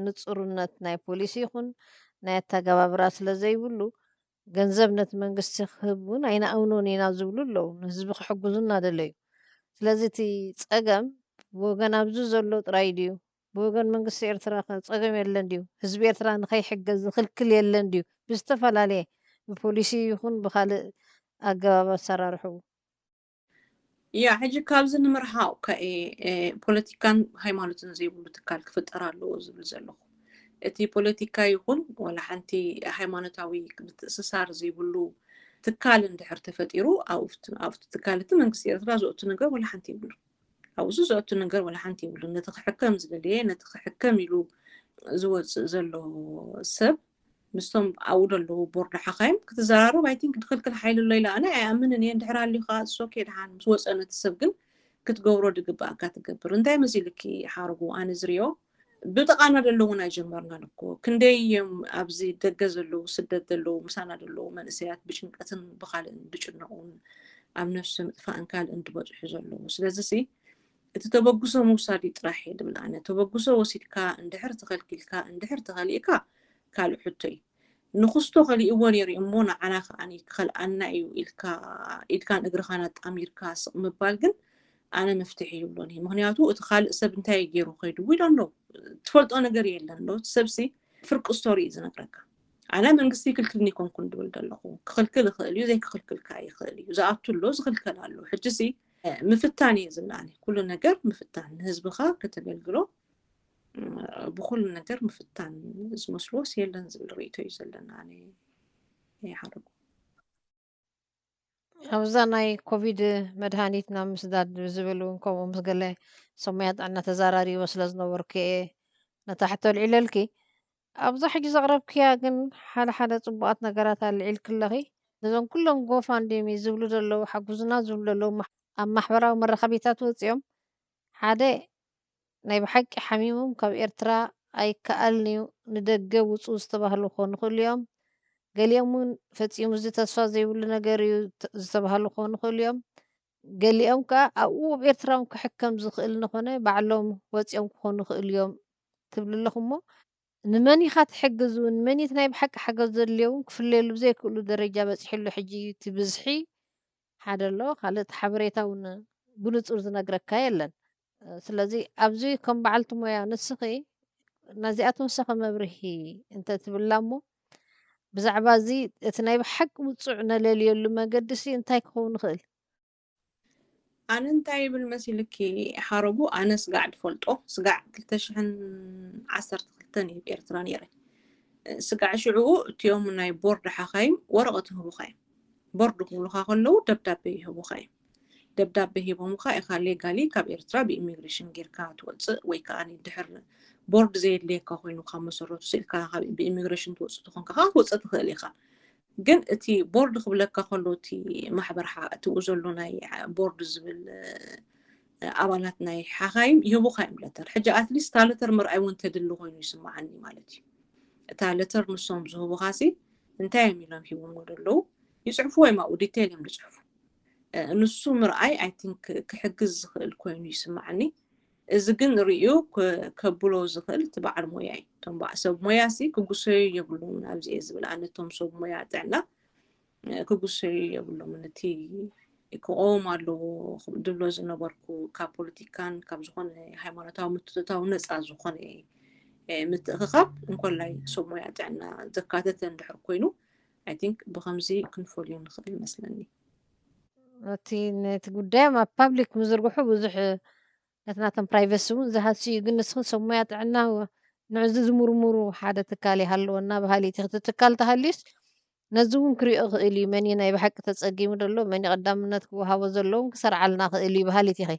ንጹርነት ናይ ፖሊሲ ይኹን ናይ ኣተገባብራ ስለ ዘይብሉ ገንዘብ ነቲ መንግስቲ ክህብ እውን ኣይንኣምኖን ኢና ዝብሉ ኣለዉ። ንህዝቢ ክሕግዙ እናደለዩ። ስለዚ እቲ ጸገም ብወገን ኣብዚ ዘሎ ጥራይ ድዩ? ብወገን መንግስቲ ኤርትራ ከ ጸገም የለን ድዩ? ህዝቢ ኤርትራ ንኸይሕገዝ ዝኽልክል የለን ድዩ? ብዝተፈላለየ ብፖሊሲ ይኹን ብኻልእ ኣገባብ ኣሰራርሕኡ። ያ ሕጂ ካብዚ ንምርሓቕ ከ ፖለቲካን ሃይማኖትን ዘይብሉ ትካል ክፍጠር ኣለዎ ዝብል ዘለኹ እቲ ፖለቲካ ይኹን ወላ ሓንቲ ሃይማኖታዊ ምትእስሳር ዘይብሉ ትካል እንድሕር ተፈጢሩ ኣብቲ ትካል እቲ መንግስቲ ኤርትራ ዘእቱ ነገር ወላ ሓንቲ ይብሉ ኣብዚ ዘእቱ ነገር ወላ ሓንቲ ይብሉ ነቲ ክሕከም ዝደለየ ነቲ ክሕከም ኢሉ ዝወፅእ ዘሎ ሰብ ምስቶም ኣብኡ ዘለዉ ቦርድ ሓኻይም ክትዘራረብ ኣይ ቲንክ ድኽልክል ሓይሊ ኣሎ ኢለ ኣነ ኣይኣምንን እየ እንድሕር ሃልዩ ከዓ ሶኬ ድሓን ምስ ወፀ ነቲ ሰብ ግን ክትገብሮ ድግበኣካ ትገብር እንታይ መሲልኪ ሓርጉ ኣነ ዝሪኦ ብጥቓና ዘሎ እውን ኣይጀመርናን እኮ ክንደይ እዮም ኣብዚ ደገ ዘለዉ ስደት ዘለዉ ምሳና ዘለዉ መንእሰያት ብጭንቀትን ብካልእን ዝጭነቑን ኣብ ነፍሲ ምጥፋእን ካልእን ዝበፅሑ ዘለዉ ስለዚ ሲ እቲ ተበግሶ ምውሳድ እዩ ጥራሕ እየ ድብል ኣነ ተበግሶ ወሲድካ እንድሕር ተኸልኪልካ እንድሕር ተኸሊእካ ካልእ ሕቶ እዩ ንኽስቶ ከሊእዎ ነይሩ እዩ እሞ ንዓና ከዓኒ ክኸልኣና እዩ ኢልካ ኢድካን እግርኻን ኣጣሚርካ ስቕ ምባል ግን ኣነ መፍትሒ ይብሎን እዩ። ምኽንያቱ እቲ ካልእ ሰብ እንታይ እዩ ገይሩ ከይዱ we don't know። ትፈልጦ ነገር የለን ዶ? እቲ ሰብሲ ፍርቂ ስቶሪ እዩ ዝነግረካ። ኣነ መንግስቲ ይክልክልኒ ይኮንኩን ድብል ዘለኹ። ክኽልክል ይኽእል እዩ፣ ዘይክኽልክልካ ይኽእል እዩ። ዝኣቱ ኣሎ፣ ዝኽልከል ኣሎ። ሕጂ ሲ ምፍታን እዩ ዝላኒ። ኩሉ ነገር ምፍታን፣ ንህዝብኻ ከተገልግሎ ብኩሉ ነገር ምፍታን ዝመስልዎስ የለን ዝብል ርእይቶ እዩ ዘለና። ኣነ ይሓረጉ። ኣብዛ ናይ ኮቪድ መድሃኒት ናብ ምስዳድ ዝብል እውን ከምኡ ምስ ገለ ሰብ ሞያ ጥዕና ተዛራሪቦ ስለ ዝነበርኩ እየ ነታ ሕቶ ኣልዒለልኪ። ኣብዛ ሕጂ ዘቕረብክያ ግን ሓደ ሓደ ጽቡቓት ነገራት ኣልዒልኪ ኣለኺ። ነዞም ኩሎም ጎፋንድሚ ዝብሉ ዘለዉ፣ ሓጉዙና ዝብሉ ዘለዉ፣ ኣብ ማሕበራዊ መራኸቢታት ወጺኦም ሓደ ናይ ብሓቂ ሓሚሞም ካብ ኤርትራ ኣይከኣልን እዩ፣ ንደገ ውጹ ዝተባህሉ ክኾኑ ይኽእሉ እዮም። ገሊኦም እውን ፈጺሙ እዚ ተስፋ ዘይብሉ ነገር እዩ ዝተባህሉ ክኾኑ ይኽእሉ እዮም። ገሊኦም ከኣ ኣብኡ ኣብ ኤርትራ እውን ክሕከም ዝኽእል እንኾነ ባዕሎም ወጺኦም ክኾኑ ይኽእሉ እዮም ትብሉ ኣለኹ እሞ ንመን ኢኻ ትሕግዝ እውን መን እቲ ናይ ብሓቂ ሓገዝ ዘድልዮ እውን ክፍለየሉ ብዘይክእሉ ደረጃ በጺሕሉ ሕጂ እዩ እቲ ብዝሒ ሓደ ኣሎ ካልእ እቲ ሓበሬታ እውን ብንጹር ዝነግረካ የለን። ስለዚ ኣብዚ ከም በዓልቲ ሞያ ንስኺ ነዚኣ ተወሳኺ መብርሂ እንተ ትብላ እሞ ብዛዕባ እዚ እቲ ናይ ብሓቂ ውጹዕ ነለልየሉ መገዲ ሲ እንታይ ክኸውን ይኽእል? ኣነ እንታይ ይብል መሲልኪ ሓረጉ፣ ኣነ ስጋዕ ድፈልጦ ስጋዕ ክልተ ሽሕን ዓሰርተ ክልተን እዩ ኤርትራ ነይረ። ስጋዕ ሽዕኡ እቲኦም ናይ ቦርድ ሓኻይም ወረቐት ይህቡኻ እዮም። ቦርድ ክብሉኻ ከለዉ ደብዳቤ ይህቡኻ እዮም። ደብዳቤ ሂቦምካ ኢኻ ሌጋሊ ካብ ኤርትራ ብኢሚግሬሽን ጌርካ ትወፅእ ወይ ከዓ ድሕር ቦርድ ዘየድልየካ ኮይኑ ካብ መሰረቱ ስኢልካ ብኢሚግሬሽን ትወፅእ ተኾንካ ከዓ ክትወፅእ ትኽእል ኢኻ። ግን እቲ ቦርድ ክብለካ ከሎ እቲ ማሕበር እቲኡ ዘሎ ናይ ቦርድ ዝብል ኣባላት ናይ ሓኻይም ይህቡኻ እዮም ለተር። ሕጂ ኣትሊስት እታ ለተር ምርኣይ እውን ተድሊ ኮይኑ ይስማዓኒ ማለት እዩ። እታ ለተር ንሶም ዝህቡኻ ሲ እንታይ እዮም ኢሎም ሂቦሞ ዘለዉ ይፅሕፉ ወይም ኣብኡ ዲቴይል እዮም ዝፅሕፉ። ንሱ ምርኣይ ኣይ ቲንክ ክሕግዝ ዝኽእል ኮይኑ ይስማዓኒ። እዚ ግን ርእዩ ከብሎ ዝኽእል እቲ በዓል ሞያ እዩ። እቶም ሰብ ሞያ ሲ ክጉሰዩ የብሎምን ኣብዚ እየ ዝብል ኣነ እቶም ሰብ ሞያ ጥዕና ክጉሰዩ የብሎምን። እቲ ክቆም ኣለዎ ድብሎ ዝነበርኩ ካብ ፖለቲካን ካብ ዝኾነ ሃይማኖታዊ ምትእትታው ነፃ ዝኾነ ምትእኽኻብ እንኮላይ ሰብ ሞያ ጥዕና ዘካተተ እንድሕር ኮይኑ ኣይ ቲንክ ብኸምዚ ክንፈልዮ ንኽእል ይመስለኒ። እቲ ነቲ ጉዳዮም ኣብ ፓብሊክ ምዝርግሑ ብዙሕ ነቲ ናቶም ፕራይቨሲ እውን ዝሃሲ እዩ። ግን ንስኽን ሰብ ሞያ ጥዕና ንዕዚ ዝምርምሩ ሓደ ትካል ይሃልወና በሃሊት ኢኺ። እቲ ትካል ተሃልዩስ ነዚ እውን ክሪኦ ክእል እዩ። መን እዩ ናይ ብሓቂ ተጸጊሙ ዘሎ፣ መን እዩ ቀዳምነት ክወሃቦ ዘለዎን ክሰርዓልና ክእል እዩ በሃሊት ኢኺ።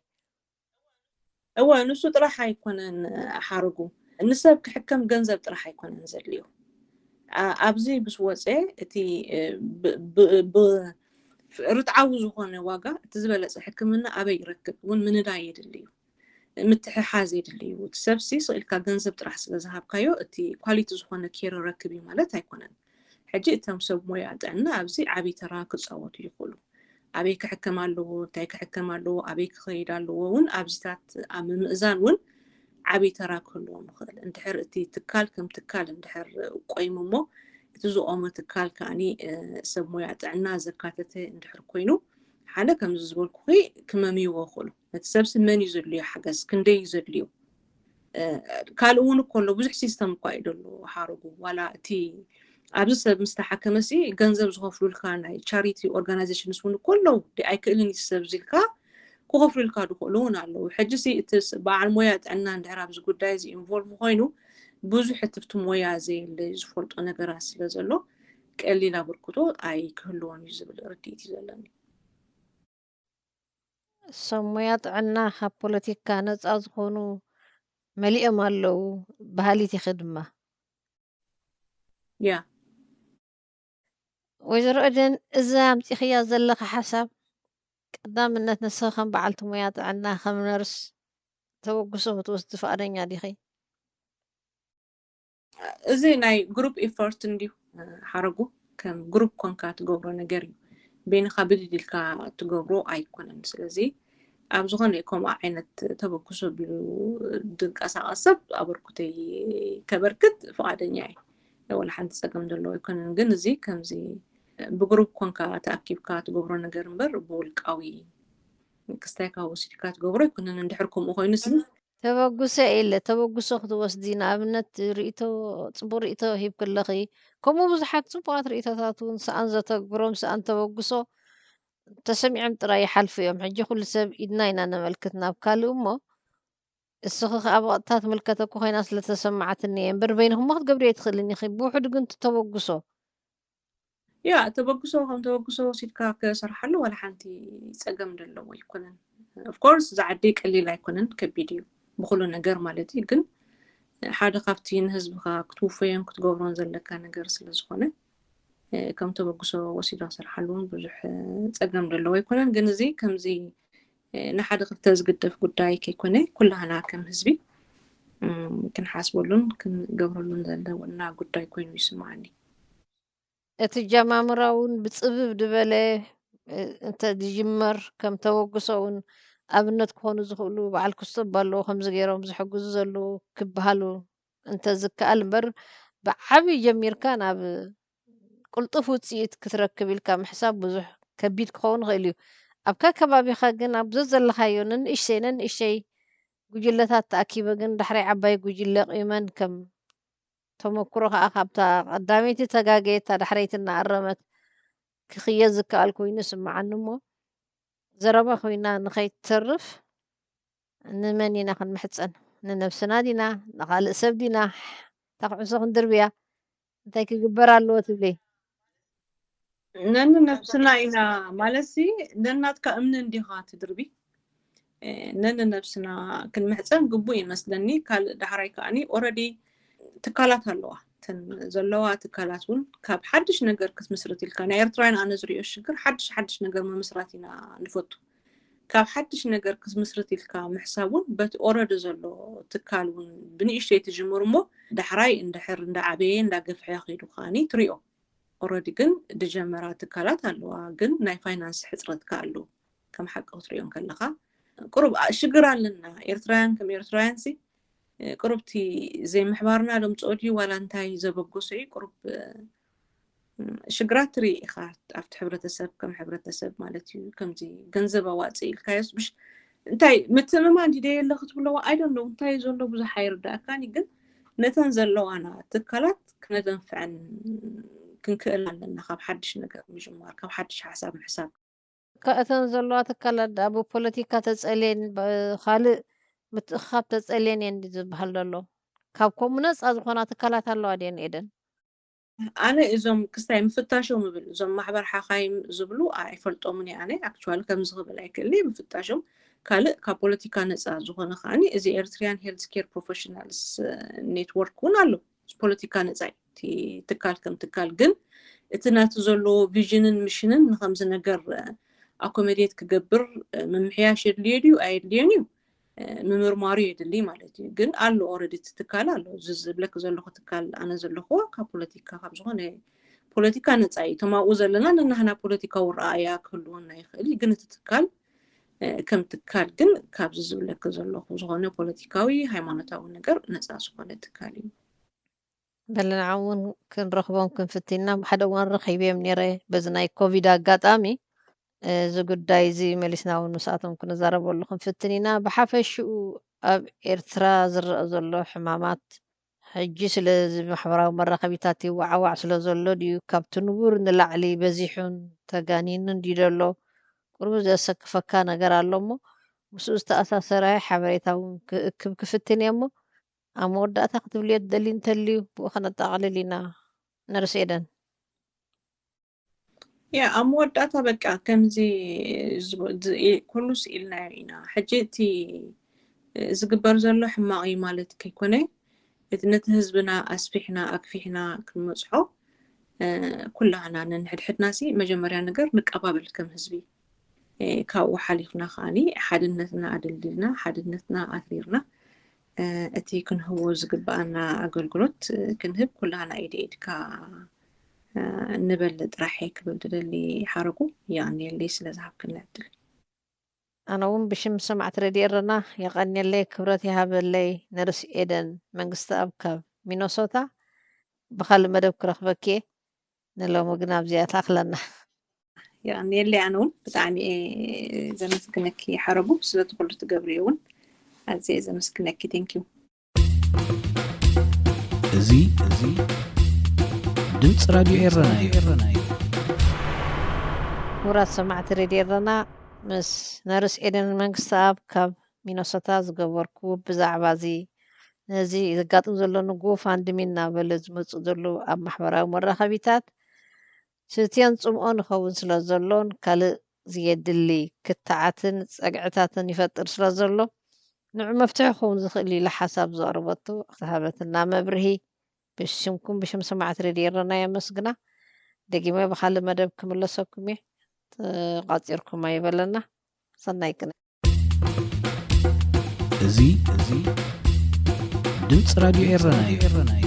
እወ ንሱ ጥራሕ ኣይኮነን ሓረጉ ንሰብ ክሕከም ገንዘብ ጥራሕ ኣይኮነን ዘድልዮ ኣብዚ ምስ ወፀ እቲ ርትዓዊ ዝኾነ ዋጋ እቲ ዝበለፀ ሕክምና ኣበይ ይረክብ እውን ምንዳይ የድሊ እዩ ምትሕሓዝ የድሊ እዩ እቲ ሰብሲ ስኢልካ ገንዘብ ጥራሕ ስለ ዝሃብካዮ እቲ ኳሊቲ ዝኾነ ኬር ረክብ እዩ ማለት ኣይኮነን ሕጂ እቶም ሰብ ሞያ ጥዕና ኣብዚ ዓብይ ተራ ክፃወቱ ይኽእሉ ኣበይ ክሕከም ኣለዎ እንታይ ክሕከም ኣለዎ ኣበይ ክኸይድ ኣለዎ እውን ኣብዚታት ኣብ ምምእዛን እውን ዓብይ ተራ ክህልዎም ይኽእል እንድሕር እቲ ትካል ከም ትካል እንድሕር ቆይሙ እሞ እቲ ዝቆመ ትካል ከዓኒ ሰብ ሞያ ጥዕና ዘካተተ እንድሕር ኮይኑ ሓደ ከምዚ ዝበልኩኺ ክመምይዎ ይኽእሉ ነቲ ሰብሲ መን እዩ ዘድልዮ ሓገዝ ክንደይ እዩ ዘድልዮ ካልእ እውን እኮ ኣሎ ብዙሕ ሲስተም እኳ እዩ ደሎ ሓረጉ ዋላ እቲ ኣብዚ ሰብ ምስ ተሓከመ ሲ ገንዘብ ዝኸፍሉልካ ናይ ቻሪቲ ኦርጋናይዜሽንስ እውን እኮ ኣለዉ ኣይክእልን እዩ ሰብ ዝልካ ክኸፍሉልካ ዝኽእሉ እውን ኣለዉ ሕጂ ሲ እቲ በዓል ሞያ ጥዕና እንድሕር ኣብዚ ጉዳይ እዚ ኢንቮልቭ ኮይኑ ብዙሕ እቲ ሞያ ዘየለ ዝፈልጦ ነገራት ስለ ዘሎ ቀሊል ኣበርክቶ ኣይክህልዎን እዩ ዝብል ርድኢት እዩ ዘለኒ ሰብ ሞያ ጥዕና ካብ ፖለቲካ ነፃ ዝኾኑ መሊኦም ኣለዉ በሃሊት ኢኺ ድማ ያ ወይዘሮ እደን እዚ ኣምፂኽያ ዘለኻ ሓሳብ ቀዳምነት ንስኺ ከም በዓልቲ ሞያ ጥዕና ከም ነርስ ተበግሶ ክትወስዲ ፍቓደኛ ዲኺ እዚ ናይ ግሩፕ ኢፈርት እንድዩ ሓረጉ ከም ግሩፕ ኮንካ ትገብሮ ነገር እዩ በይንኻ ብድድ ኢልካ ትገብሮ ኣይኮነን ስለዚ ኣብ ዝኾነ ከምኡ ዓይነት ተበግሶ ቢሉ ድንቀሳቐስ ሰብ ኣበርክቶይ ከበርክት ፍቓደኛ እየ ወላ ሓንቲ ጸገም ዘለዎ ኣይኮነን። ግን እዚ ከምዚ ብግሩፕ ኮንካ ተኣኪብካ ትገብሮ ነገር እምበር ብውልቃዊ ክስታይካ ወሲድካ ትገብሮ ኣይኮነን። እንድሕር ከምኡ ኮይኑ ሲ ተበግሶ ኢለ ተበግሶ ክትወስዲ ንኣብነት ርእቶ ጽቡቅ ርእቶ ሂብክለኺ። ከምኡ ብዙሓት ጽቡቃት ርእቶታት እውን ሰኣን ዘተግብሮም ሰኣን ተበግሶ ተሰሚዖም ጥራይ ይሓልፉ እዮም። ሕጂ ኩሉ ሰብ ኢድና ኢና ነመልክት ናብ ካልእ እሞ እስኺ ከኣ ብቐጥታ ትምልከተኪ ኮይና ስለተሰማዓትኒ እየ እምበር በይንኹም ክትገብርዮ ኣይትኽእልን ኢኺ። ብውሕዱ ግን ትተበግሶ ያ ተበግሶ ከም ተበግሶ ወሲድካ ክሰርሓሉ ዋላ ሓንቲ ጸገም ዘለዎ ኣይኮነን። ኦፍኮርስ ዝዓዲ ቀሊል ኣይኮነን፣ ከቢድ እዩ ብኩሉ ነገር ማለት እዩ። ግን ሓደ ካብቲ ንህዝብኻ ክትውፈዮን ክትገብሮን ዘለካ ነገር ስለ ዝኾነ ከም ተበግሶ ወሲዳ ክሰርሓሉ እውን ብዙሕ ጸገም ዘለዎ ኣይኮነን። ግን እዚ ከምዚ ንሓደ ክልተ ዝግደፍ ጉዳይ ከይኮነ ኩላህና ከም ህዝቢ ክንሓስበሉን ክንገብረሉን ዘለውና ጉዳይ ኮይኑ ይስምዓኒ። እቲ ጃማምራ እውን ብጽብብ ዝበለ እንተ ዝጅመር ከም ተበግሶ እውን ኣብነት ክኾኑ ዝኽእሉ በዓል ክስቶብ ኣለዉ ከምዚ ገይሮም ዝሕግዙ ዘለዉ ክበሃሉ እንተ ዝከኣል እምበር ብዓብዪ ጀሚርካ ናብ ቅልጡፍ ውፅኢት ክትረክብ ኢልካ ምሕሳብ ብዙሕ ከቢድ ክኸውን ይኽእል እዩ። ኣብ ከከባቢኻ ግን ኣብ ዘዘለኻዮ ነንእሽተይ ነንእሽተይ ጉጅለታት ተኣኪበ ግን ዳሕራይ ዓባይ ጉጅለ ቂመን ከም ተመክሮ ከዓ ካብታ ቀዳመይቲ ተጋገየት እታ ዳሕረይቲ እናኣረመት ክኽየድ ዝከኣል ኮይኑ ይስምዓኒ እሞ ዘረባ ኮይና ንኸይትተርፍ ንመን ኢና ክንምሕፀን? ንነብስና ዲና ንኻልእ ሰብ ዲና? እታ ኩዕሶ ክንድርብያ እንታይ ክግበር ኣለዎ ትብሊ? ነንነብስና ኢና ማለት ሲ ነናትካ እምኒ እንዲኻ ትድርቢ ነንነብስና ክንምሕፀን ግቡእ ይመስለኒ። ካልእ ዳሕራይ ከዓኒ ኦረዲ ትካላት ኣለዋ እተን ዘለዋ ትካላት እውን ካብ ሓድሽ ነገር ክትምስርት ኢልካ ናይ ኤርትራውያን ኣነ ዝሪኦ ሽግር ሓድሽ ሓድሽ ነገር ምምስራት ኢና ንፈቱ። ካብ ሓድሽ ነገር ክትምስርት ኢልካ ምሕሳብ እውን በቲ ኦረዲ ዘሎ ትካል እውን ብንእሽተይ ትጅምር እሞ ዳሕራይ እንድሕር እንዳዓበየ እንዳገፍሐ ከይዱ ከዓኒ ትሪኦ። ኦረዲ ግን ድጀመራ ትካላት ኣለዋ ግን ናይ ፋይናንስ ሕፅረት ከ ኣሎ። ከም ሓቂ ክትሪኦ ከለካ ቁሩብ ሽግር ኣለና ኤርትራውያን ከም ኤርትራውያን ሲ ቁሩብቲ ዘይምሕባርና ደምፅኦ ድዩ ዋላ እንታይ ዘበገሶ እዩ ቁሩብ ሽግራት ትርኢ ኢኻ ኣብቲ ሕብረተሰብ ከም ሕብረተሰብ ማለት እዩ። ከምዚ ገንዘብ ኣዋፅእ ኢልካዮስ ብሽ እንታይ ምትምማን ድደ የለ ክትብለዎ ኣይደለዉ እንታይ ዘሎ ብዙሕ ኣይርዳእካን እዩ። ግን ነተን ዘለዋና ትካላት ክነደንፍዐን ክንክእል ኣለና። ካብ ሓድሽ ነገር ምጅማር ካብ ሓድሽ ሓሳብ ምሕሳብ እተን ዘለዋ ትካላት ደኣ ብፖለቲካ ተጸልየን ብኻልእ ምትእኽኻብ ተጸልየን እየን ድዩ ዝበሃል ዘሎ? ካብ ከምኡ ነጻ ዝኾና ትካላት ኣለዋ ድየን ኤደን? ኣነ እዞም ክስታይ ምፍታሾም እብል እዞም ማሕበር ሓኻይም ዝብሉ ኣይፈልጦምን እየ። ኣነ ኣክቹዋሊ ከምዚ ክብል ኣይክእል እየ ምፍታሾም ካልእ ካብ ፖለቲካ ነጻ ዝኾነ ከዓኒ እዚ ኤርትሪያን ሄልት ኬር ፕሮፌሽናልስ ኔትወርክ እውን ኣሎ። ፖለቲካ ነጻ እዩ እቲ ትካል ከም ትካል ግን እቲ ናቲ ዘለዎ ቪዥንን ምሽንን ንከምዚ ነገር ኣኮመዴት ክገብር ምምሕያሽ የድልዮ ድዩ ኣየድልዮን እዩ ምምርማሩ የድሊ ማለት እዩ። ግን ኣሎ ኦረዲ እቲ ትካል ኣሎ እዚ ዝብለክ ዘለኹ ትካል ኣነ ዘለኹዎ ካብ ፖለቲካ ካብ ዝኾነ ፖለቲካ ነፃ እዩ። እቶም ኣብኡ ዘለና ነናህና ፖለቲካዊ ረኣያ ክህልወና ይኽእል እዩ። ግን እቲ ትካል ከም ትካል ግን ካብዚ ዝብለክ ዘለኹ ዝኾነ ፖለቲካዊ ሃይማኖታዊ ነገር ነፃ ዝኾነ ትካል እዩ። በለና እውን ክንረኽቦም ክንፍቲና ሓደ እዋን ረኺብዮም ነይረ በዚ ናይ ኮቪድ ኣጋጣሚ እዚ ጉዳይ እዚ መሊስና እውን ምስኣቶም ክንዛረበሉ ክንፍትን ኢና። ብሓፈሽኡ ኣብ ኤርትራ ዝረአ ዘሎ ሕማማት ሕጂ ስለዚ ማሕበራዊ መራኸቢታት ይዋዕዋዕ ስለ ዘሎ ድዩ ካብቲ ንቡር ንላዕሊ በዚሑን ተጋኒኑን ድዩ ዘሎ? ቁሩብ ዘሰክፈካ ነገር ኣሎ እሞ ምስኡ ዝተኣሳሰረ ሓበሬታ እውን ክእክብ ክፍትን እየ እሞ ኣብ መወዳእታ ክትብልዮ ትደሊ እንተልዩ ብኡ ከነጠቓልል ኢና። ነርስ ኤደን። ያ ኣብ መወዳእታ በቃ ከምዚ ኩሉ ስኢልናዮ ኢና። ሕጂ እቲ ዝግበር ዘሎ ሕማቕ እዩ ማለት ከይኮነ እቲ ነቲ ህዝብና ኣስፊሕና ኣግፊሕና ክንመፅሖ ኩላህና ነንሕድሕድና ሲ መጀመርያ ነገር ንቀባበል ከም ህዝቢ ካብኡ ሓሊፍና ከዓኒ ሓድነትና ኣደልዲልና ሓድነትና ኣትሪርና እቲ ክንህቦ ዝግብኣና ኣገልግሎት ክንህብ ኩላህና ኢድ ኢድካ ንበል ጥራሕ እየ ክብል ዝደሊ ሓረጉ የቐንየለይ ስለ ዝሃብክኒ ዕድል። ኣነ እውን ብሽም ሰማዕቲ ረድዮ ኤረና የቐንየለይ ክብረት ይሃበለይ። ነርስ ኤደን መንግስቲ ኣብ ካብ ሚነሶታ ብኻልእ መደብ ክረኽበኪ እየ። ንሎሚ ግን ኣብዚኣ ትኣኽለና። የቐንየለይ። ኣነ እውን ብጣዕሚ እየ ዘመስግነኪ ሓረጉ፣ ስለቲ ኩሉ ትገብርዮ እውን ኣዝየ እየ ዘመስግነኪ። Thank you። እዚ እዚ ድምፂ ራድዮ ኤረና እዩ። ክቡራት ሰማዕቲ ሬድዮ ኤረና፣ ምስ ነርስ ኤደን መንግስተኣብ ካብ ሚነሶታ ዝገበርኩ ብዛዕባ እዚ ነዚ ዘጋጥም ዘሎ ንጎፋንድሚ እናበለ ዝመፁ ዘለዉ ኣብ ማሕበራዊ መራኸቢታት ስትያን ፅምኦ ንኸውን ስለ ዘሎን ካልእ ዝየድሊ ክትዓትን ፀግዕታትን ይፈጥር ስለ ዘሎ ንዑ መፍትሒ ክኸውን ዝኽእል ኢላ ሓሳብ ዘቕረበቶ ዝተሃበትና መብርሂ ብሽምኩም ብሽም ሰማዕቲ ሬድዮ ኤረና የመስግና። ደጊመ ብኻልእ መደብ ክምለሰኩም እየ። ተቋፂርኩም ኣይበለና። ሰናይ ቅነ። እዚ እዚ ድምፂ ራድዮ ኤረና እዩ።